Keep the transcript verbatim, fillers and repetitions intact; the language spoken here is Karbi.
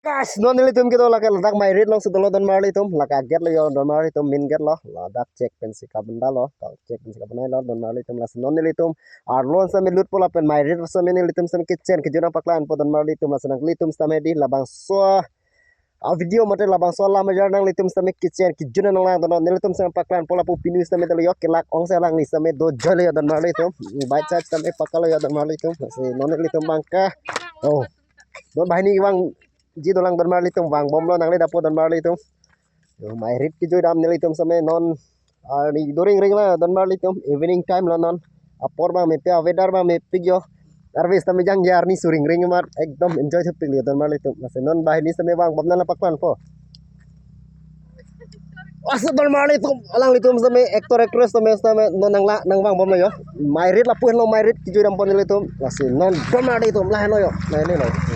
Guys, non nelitum kedo lake ladak Mairit alongsi dolo don marlitum, lake gate lo yo don marlitum, main gate lo, ladak check pensi kabunda lo, check pensi kabunda lo don marlitum, lasi non nelitum arlo setame lutpo lapen Mairit setame nelitum setame kichen kijun nangpaklang po don marlitum, lasi nanglitum setame di labangso a video mate labangso alam ajar nanglitum setame kichen kijun nanglang don, nelitum setame paklang po lapu pinu setame dolo yo kelak ong se alangli setame do jole yo don marlitum, bike charge setame paklang lo yo don marlitum, lasi non nelitum bangke, oh, don banghini vangji dolang don marlitum, vangbomlo nangle dapo don marlitum. Yo, Mairit kejui dam nelitum setame non arni doring ring la don marlitum, evening time lo non. Apor abang mepik, weather abang mepik yo. Arve setame jangja arni suring ring amat ekdom enjoy thupik li don marlitum. Lasi non banghini setame vangbom nangpaklang po. Asu don marlitum, alanglitum setame actor actress setame setame non nanglang nangvangbomlo yo. Mairit lapu henlo Mairit kejui dam pon nelitum. Lasi non don marlitum lahenlo yo. Lahenlo.